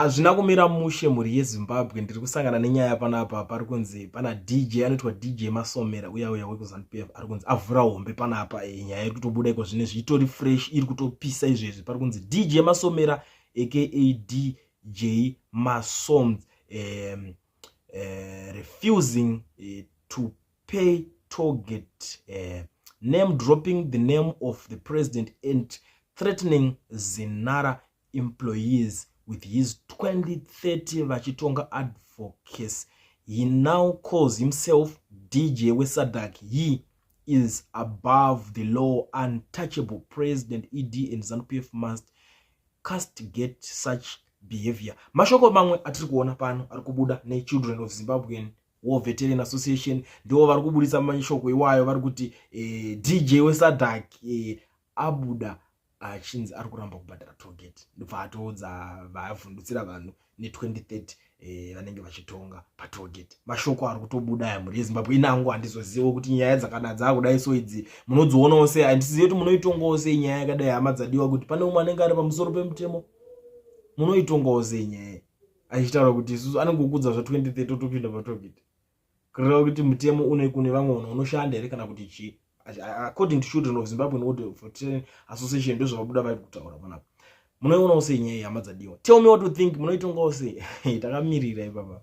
Hazvina kumira mushe mhuri yeZimbabwe, ndiri kusangana nenyaya panapa. Pari kunzi pana DJ anoitwa DJ Masomera, uya uya wekuZanu PF, ari kunzi avhura hombe panapa. Nyaya iri kutobuda iko zvinezvi itori fresh, iri kutopisa izvezvi. Pari kunzi DJ Masomera aka DJ Masoms refusing to pay tollgate, name dropping the name of the president and threatening Zinara employees with his 2030 vachitonga advocacy. He now calls himself DJ weSADC. He is above the law, untouchable. President ED and ZANU-PF must castigate such behavior. Mashoko mamwe atiri kuona pano ari kubuda neChildren of Zimbabwean War Veteran Association, ndivo vari kubudisa mashoko iwayo. Vari kuti DJ weSADC abuda achinzi ari kuramba kubhadhara tollgate, ndobva atoudza vavhundutsira vanhu ne2030 vanenge vachitonga patollgate. Mashoko ari kutobuda aya, mhuri yeZimbabwe. Inangu handizozivo kuti nyaya dzakada dzakudai so idzi munodzionawo sei. Handisizivi kuti munoitongawo sei nyaya yakadai, hama dzadiwa, kuti pane umwe anenge ari pamusoro pemutemo. Munoitongawo sei nyaya achitaura kuti isusu anongokudza zva2030 otopinda patollgate? Kureva kuti mutemo une kune vamwe vanhu unoshanda here kana kuti chii? According to Children of Zimbabwe War Association, ndozvavabuda vari kutaura panapa. Munoionawo sei nyaya, hama dzadiwa? Tell me what you think. Munoitongawo sei? Takamirira ipapa.